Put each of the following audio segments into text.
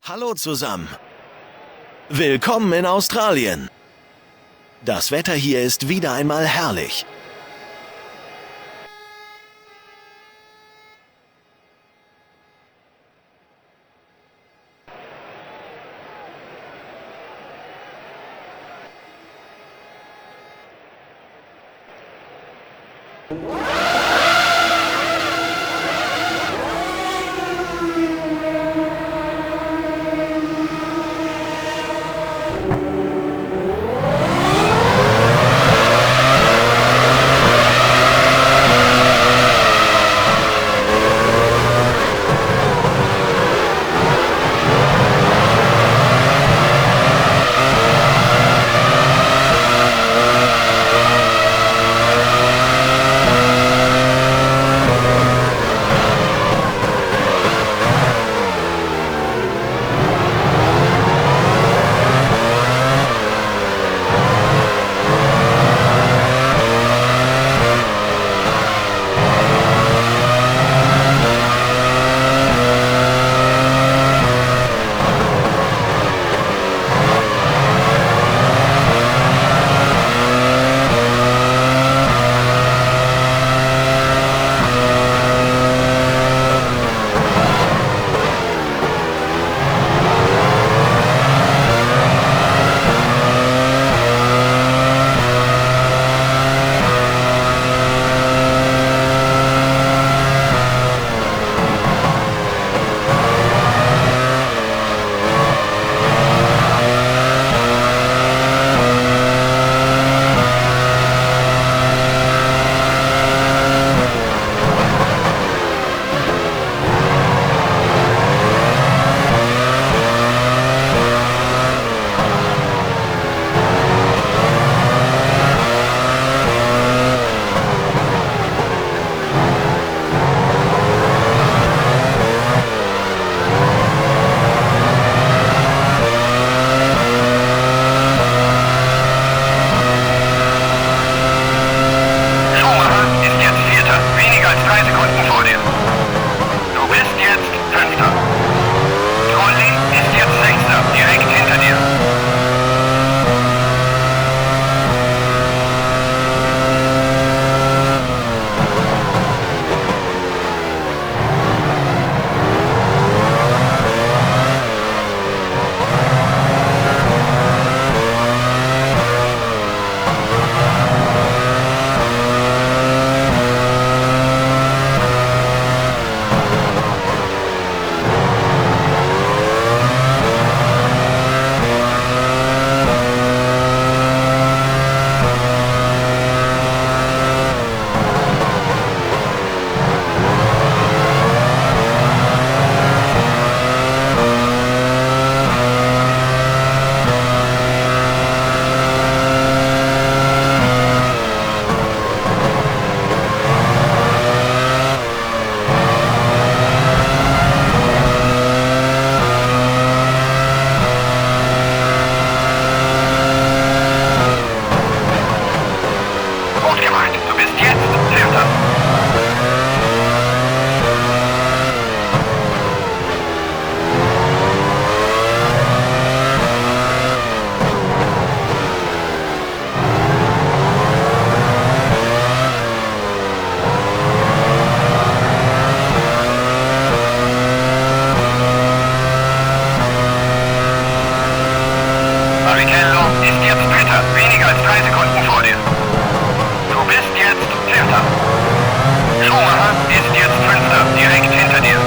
Hallo zusammen. Willkommen in Australien. Das Wetter hier ist wieder einmal herrlich. Schumacher ist jetzt Vierter, weniger als 3 Sekunden vor dir. Du bist jetzt Fünfter. Trulli ist jetzt Sechster, direkt hinter dir. Gut gemacht, du bist jetzt Vierter. Barrichello ist jetzt Dritter, weniger als 3 Sekunden vor dir. Du bist jetzt Vierter. Schumacher ist jetzt Fünfter, direkt hinter dir.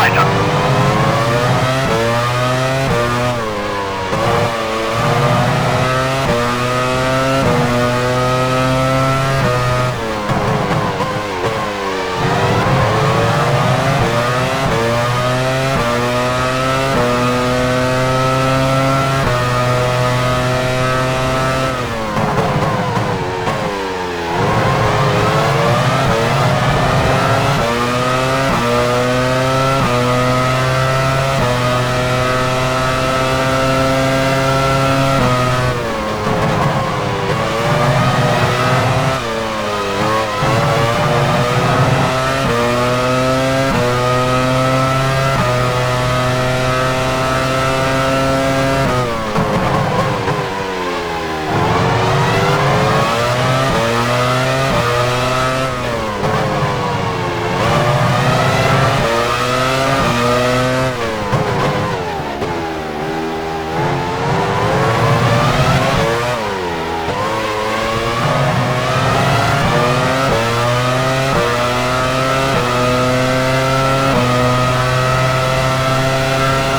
Zweiter.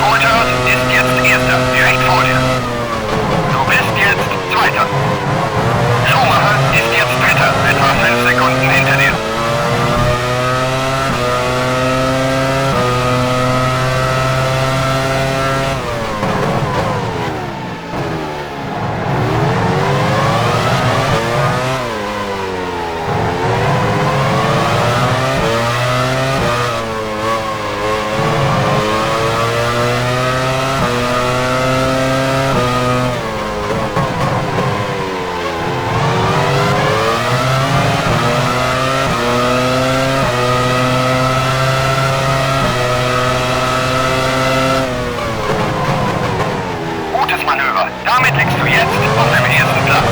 Coulthard ist jetzt Erster, direkt vor dir. Du bist jetzt Zweiter. Schumacher ist jetzt Dritter, etwa 5 Sekunden hinter dir. Gutes Manöver. Damit liegst du jetzt auf dem ersten Platz.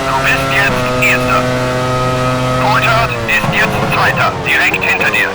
Du bist jetzt Erster. Coulthard ist jetzt Zweiter, direkt hinter dir.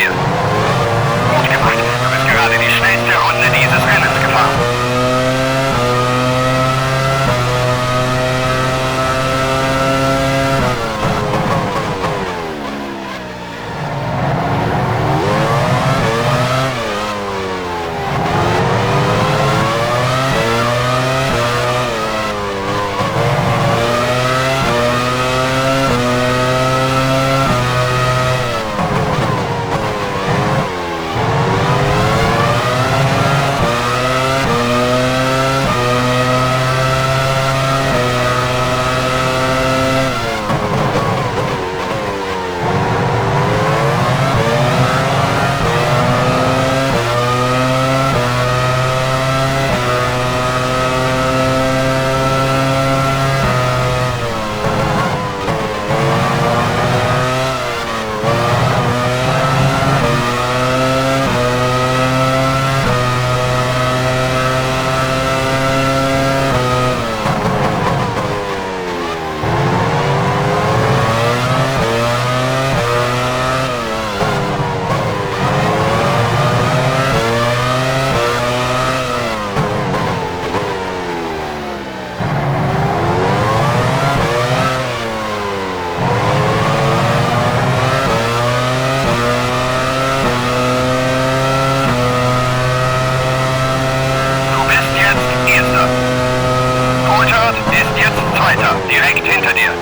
dir. Gut gemacht. Du bist gerade die schnellste Runde dieses Rennens gefahren. Du bist jetzt Erster. Coulthard ist jetzt Zweiter, direkt hinter dir.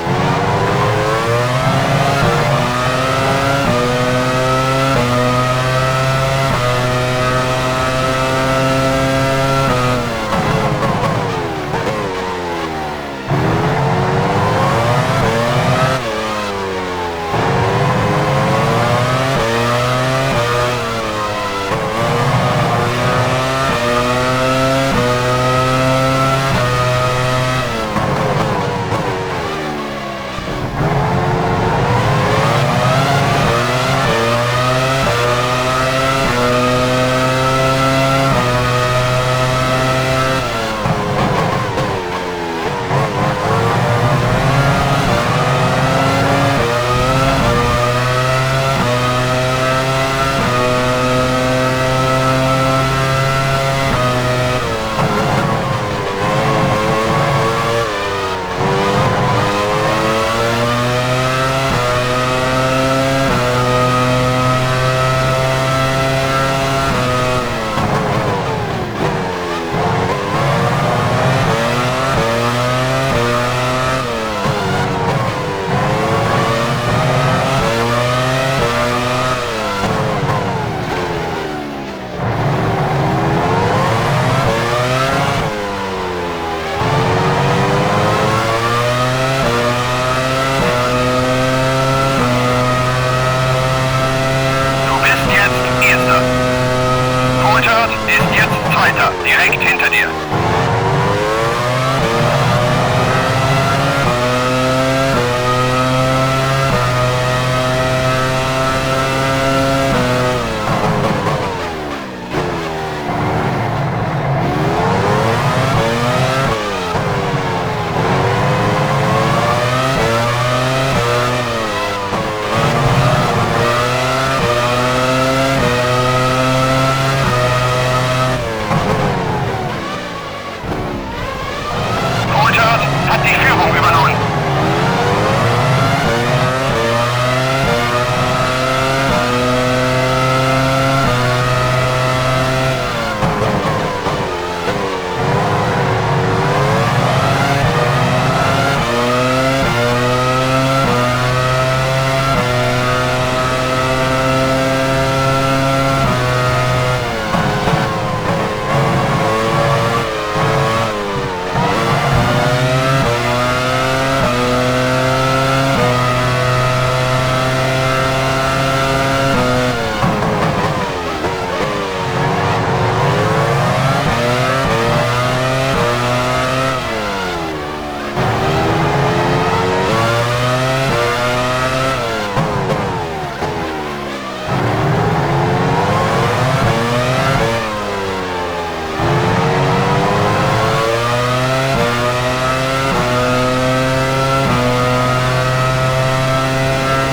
Du bist jetzt Erster. Coulthard ist jetzt Zweiter, direkt hinter dir. Coulthard hat die Führung übernommen.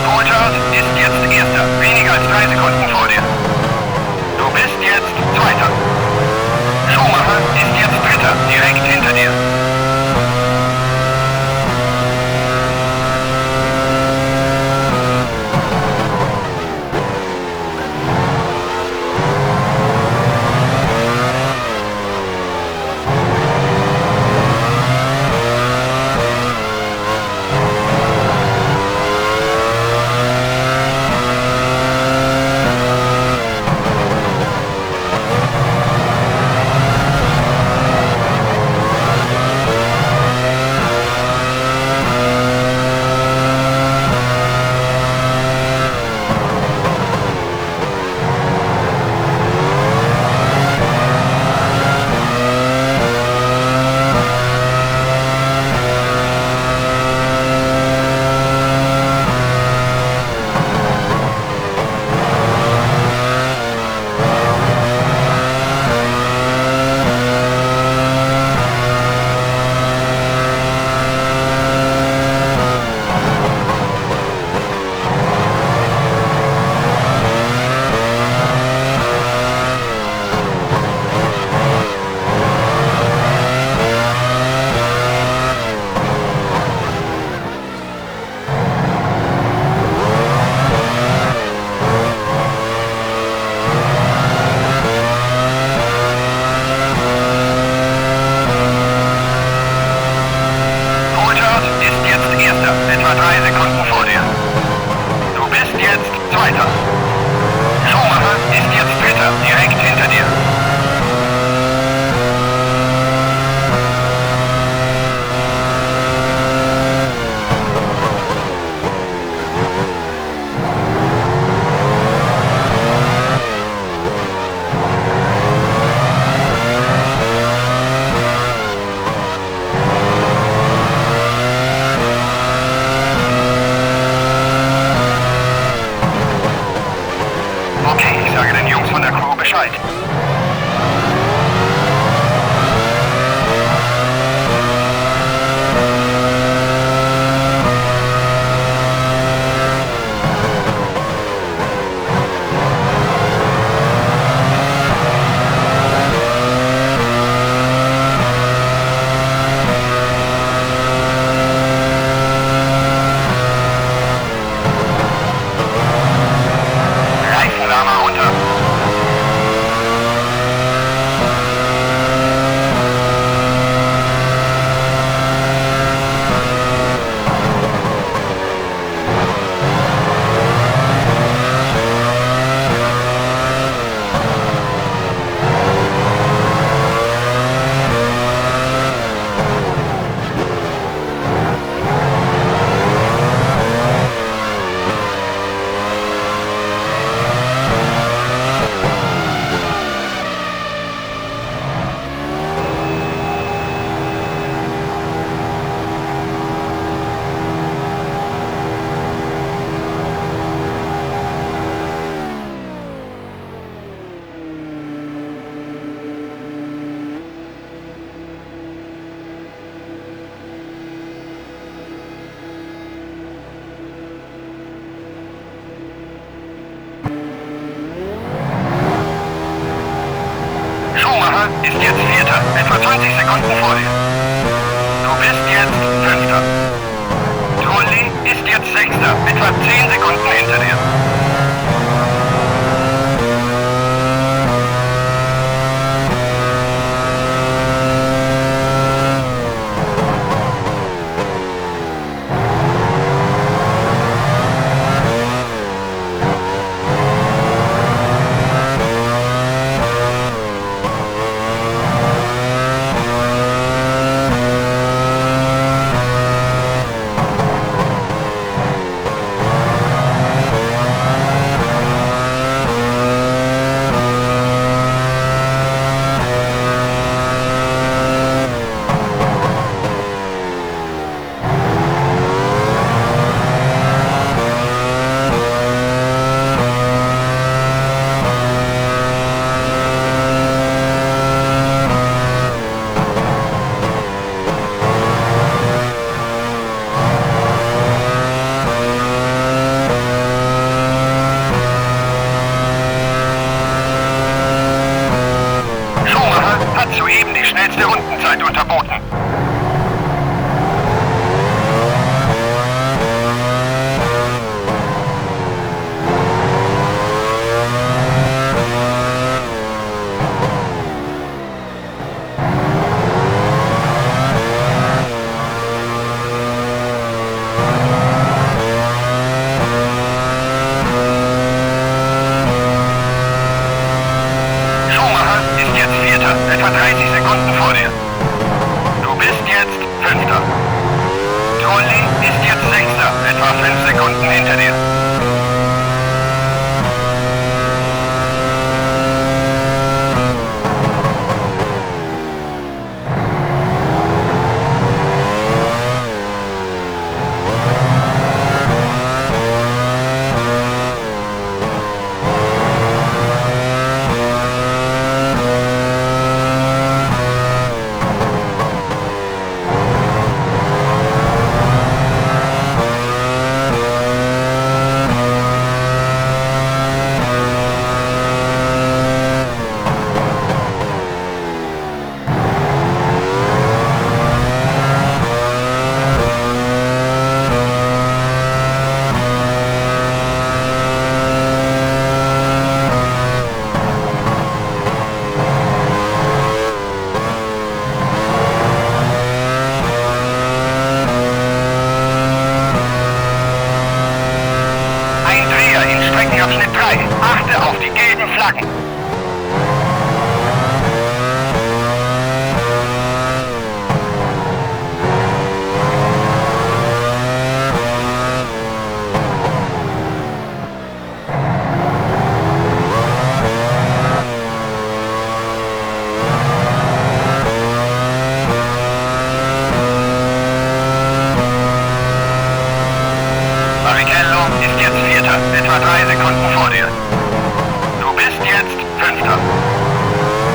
Coulthard ist jetzt Erster, weniger als 3 Sekunden vor Dritter, direkt hinter dir. Coulthard ist jetzt Erster, etwa 3 Sekunden vor dir. Du bist jetzt Zweiter. Schumacher ist jetzt Dritter, direkt hinter dir. Okay, ich sage den Jungs von der Crew Bescheid. Reifenwärmer runter. Schumacher ist jetzt Vierter, etwa 20 Sekunden vor dir. Du bist jetzt Fünfter. Trulli ist jetzt Sechster, etwa 10 Sekunden hinter dir. Streckenabschnitt 3. Achte auf die gelben Flaggen. Barrichello ist jetzt Vierter, etwa 3 Sekunden vor dir. Du bist jetzt Fünfter.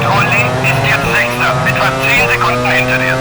Trulli ist jetzt Sechster, etwa 10 Sekunden hinter dir.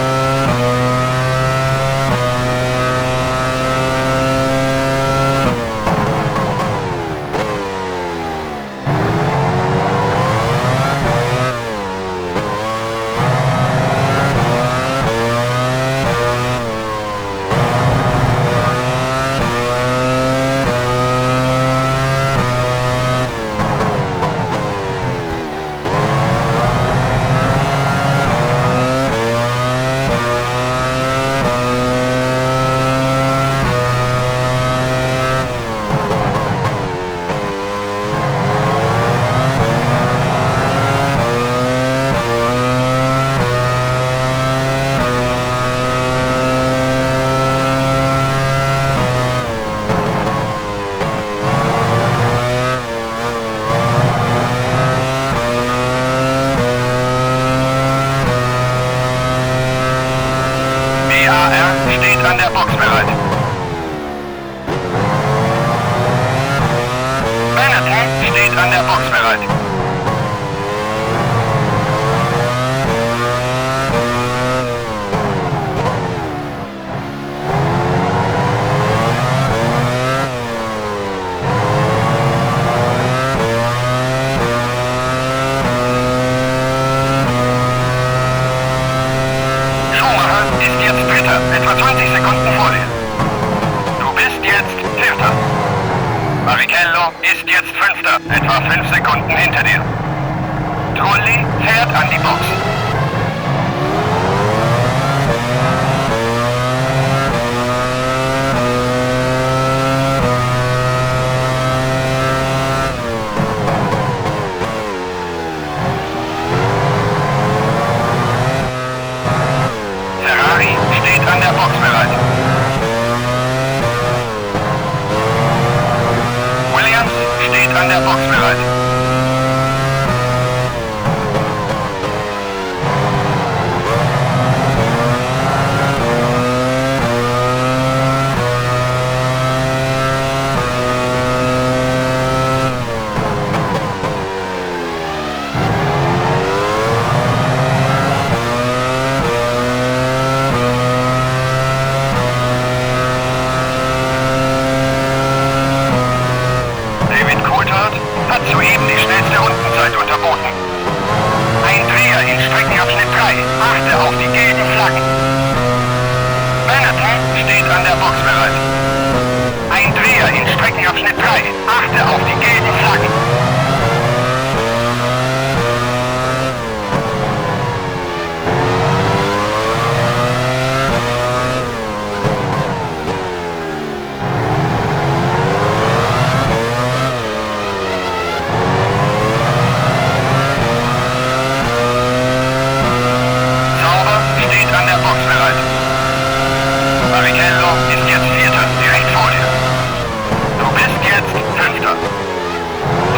BAR steht an der Box bereit. Benetton steht an der Box bereit. Schumacher ist jetzt Dritter, etwa 20 Sekunden vor dir. Du bist jetzt Vierter. Barrichello ist jetzt Fünfter, etwa 5 Sekunden hinter dir. Trulli fährt an die Box. Ferrari steht an der Box bereit. Williams steht an der Box bereit. David Coulthard hat soeben die schnellste Rundenzeit unterboten. Ein Dreher in Streckenabschnitt 3. Achte auf die gelben Flaggen. Benetton steht an der Box bereit. Ein Dreher in Streckenabschnitt 3. Achte auf die gelben Flaggen. Sauber steht an der Box bereit. Barrichello ist jetzt Vierter, direkt vor dir. Du bist jetzt Fünfter.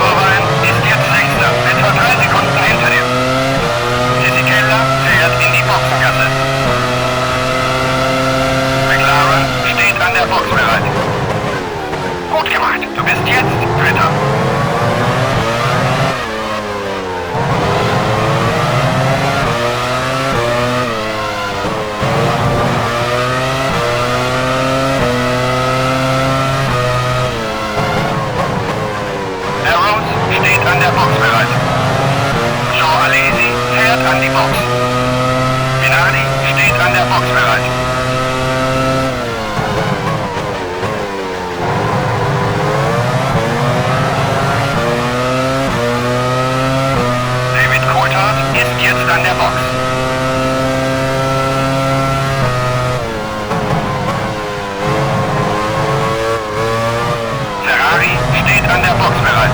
Irvine ist jetzt Sechster, etwa 3 Sekunden hinter dir. Fisichella fährt in die Boxengasse. McLaren steht an der Box bereit. Gut gemacht, du bist jetzt Dritter. Arrows steht an der Box bereit. Jean Alesi fährt an die Box. Minardi steht an der Box bereit. David Coulthard ist jetzt an der Box. Ferrari steht an der Box bereit.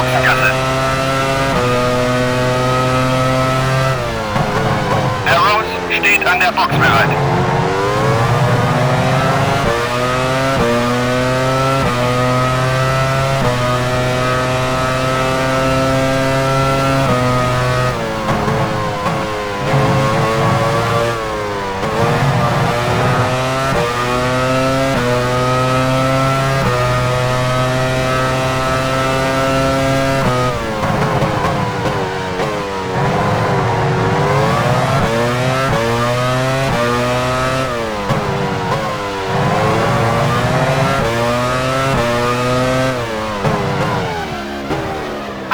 Boxengasse. Arrows steht an der Box bereit.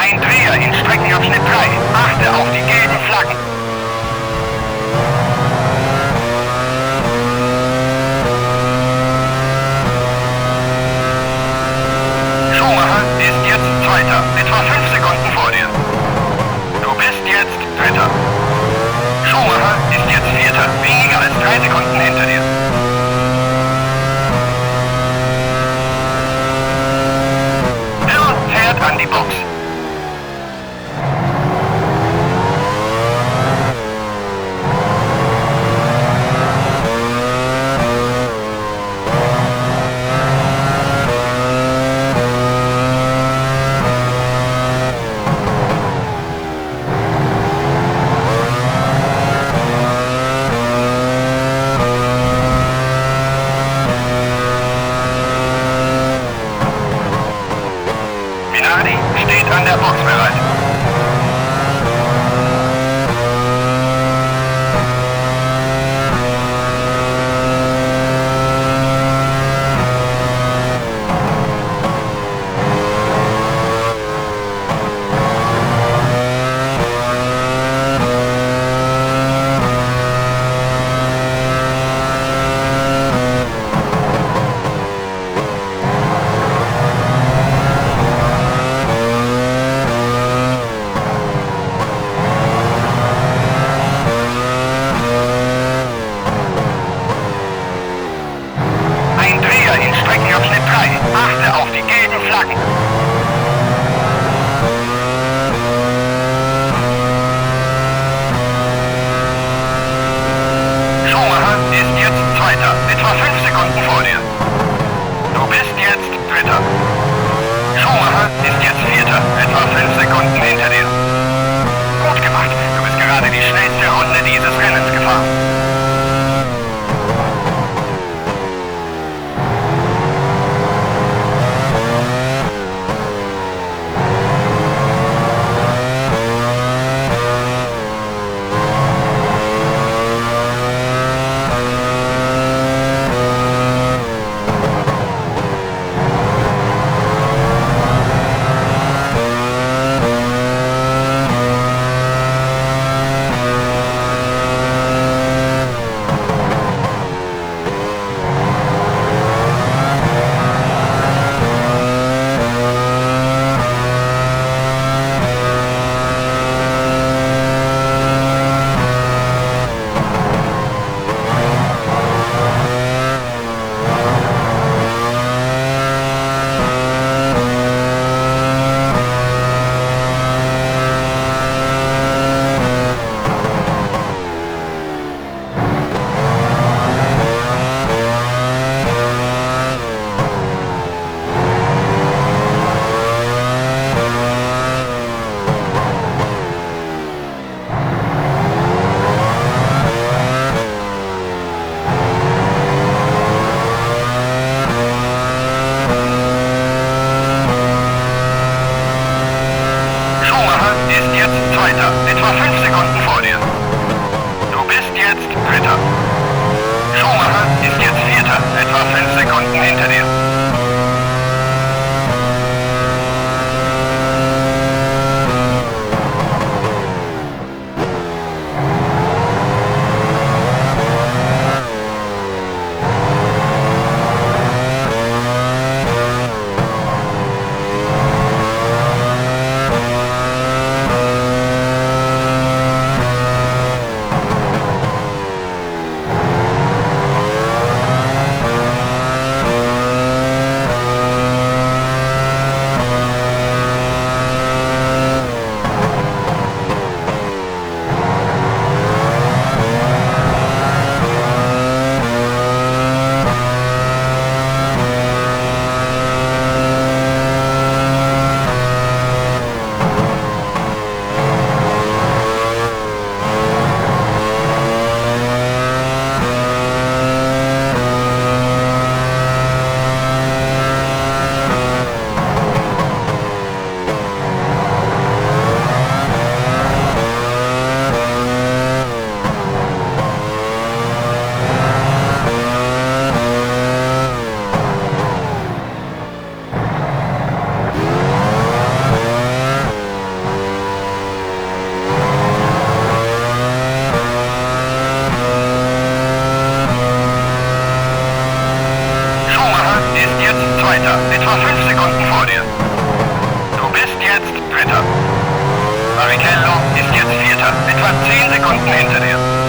Ein Dreher in Streckenabschnitt 3. Achte auf die gelben Flaggen. Schumacher ist jetzt Zweiter, etwa 5 Sekunden vor dir. Du bist jetzt Dritter. Schumacher ist jetzt Vierter, weniger als 3 Sekunden hinter dir. Hill fährt an die Box. Minardi steht an der Box bereit. Ein Dreher in Streckenabschnitt 3. Achte auf die gelben Flaggen. Schumacher ist jetzt Zweiter, etwa 5 Sekunden vor dir. Du bist jetzt Dritter. Schumacher ist jetzt Vierter, etwa 5 Sekunden hinter dir. Gut gemacht, du bist gerade die schnellste Runde dieses Rennens gefahren. Schumacher ist jetzt Zweiter, etwa 5 Sekunden vor dir. Du bist jetzt Dritter. Schumacher ist jetzt Vierter, etwa 5 Sekunden hinter dir. Zweiter, etwa 5 Sekunden vor dir. Du bist jetzt Dritter. Barrichello ist jetzt Vierter, etwa 10 Sekunden hinter dir.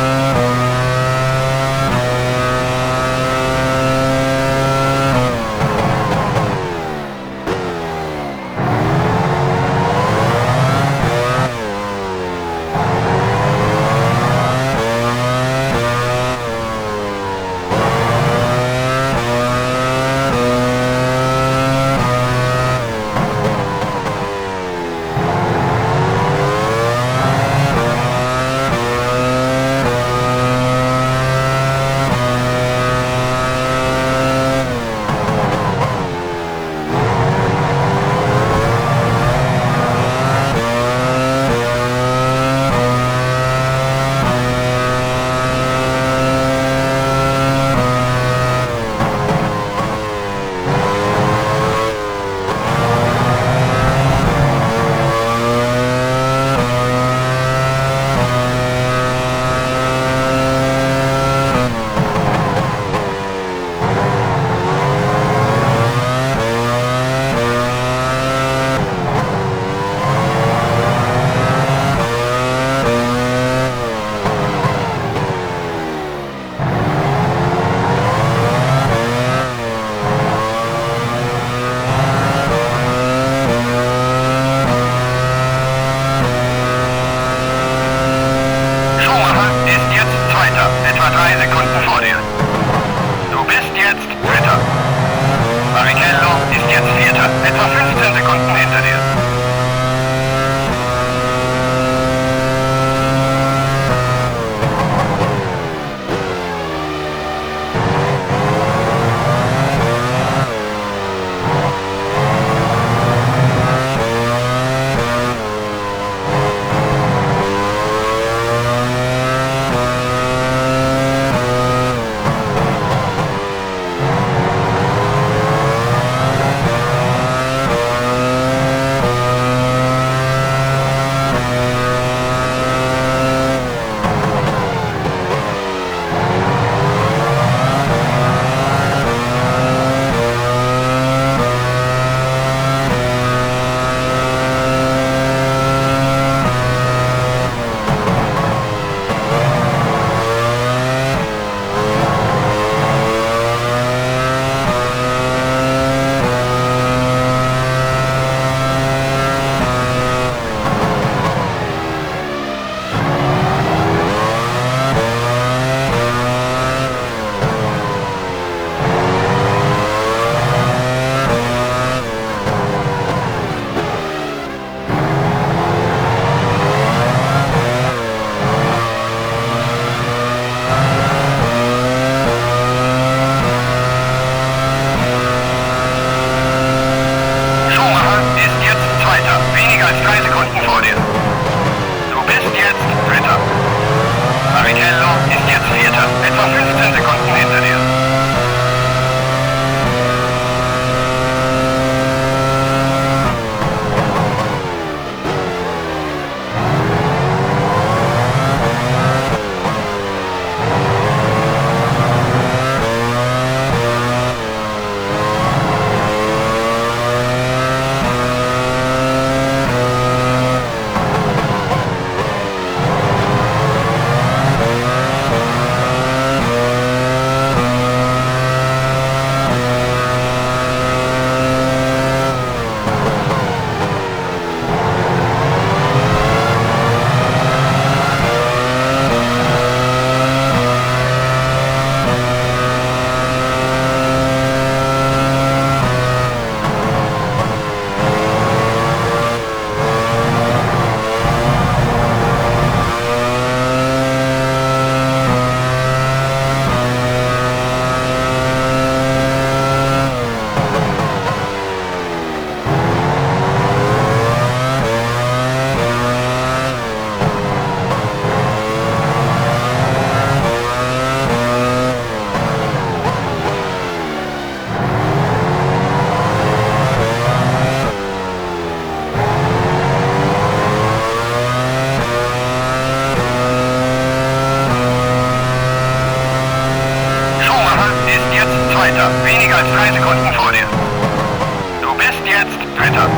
Dritter.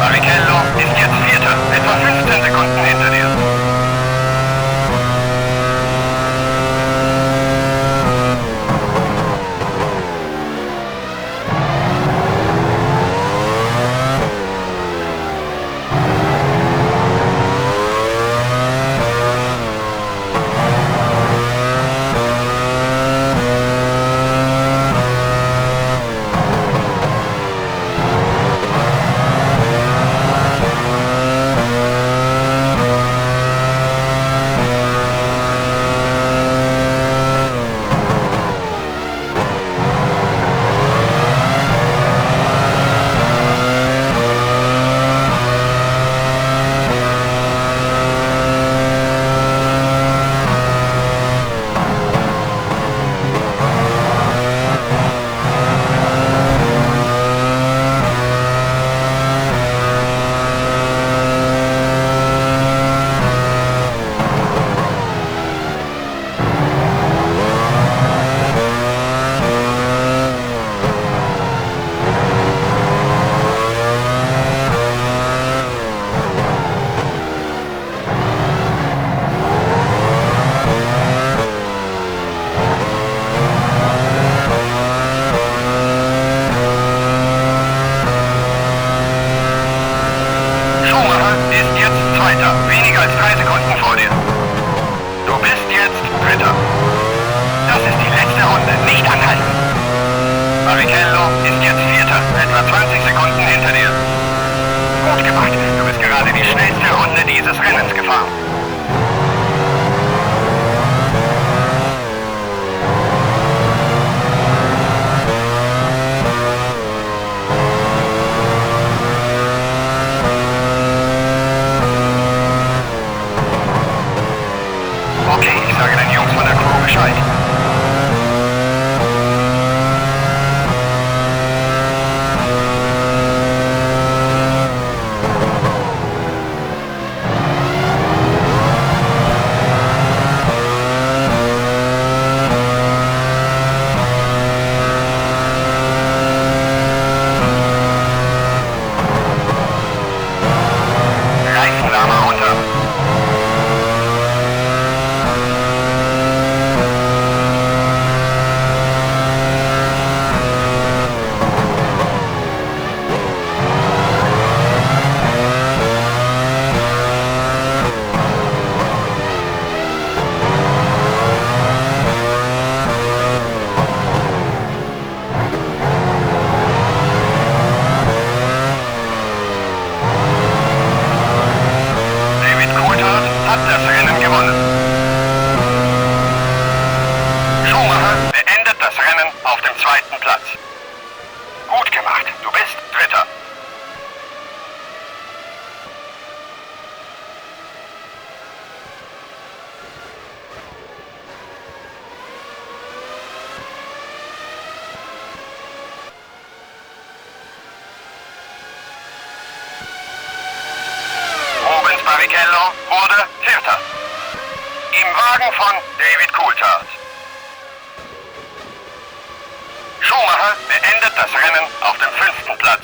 Barrichello ist jetzt Vierter, etwa 15 Sekunden hinter dir. Schumacher ist jetzt Zweiter, weniger als 3 Sekunden vor dir. Du bist jetzt Dritter. Das ist die letzte Runde, nicht anhalten. Barrichello ist jetzt Vierter, etwa 20 Sekunden hinter dir. Gut gemacht, du bist gerade die schnellste Runde dieses Rennens gefahren. Okay, ich sage den Jungs von der Crew Bescheid. Reifenarme runter. David Coulthard hat das Rennen gewonnen. Schumacher beendet das Rennen auf dem 2. Platz. Gut gemacht, du bist Dritter. Rubens Barrichello wurde Vierter. Im Wagen von David Coulthard. Schumacher beendet das Rennen auf dem 5. Platz.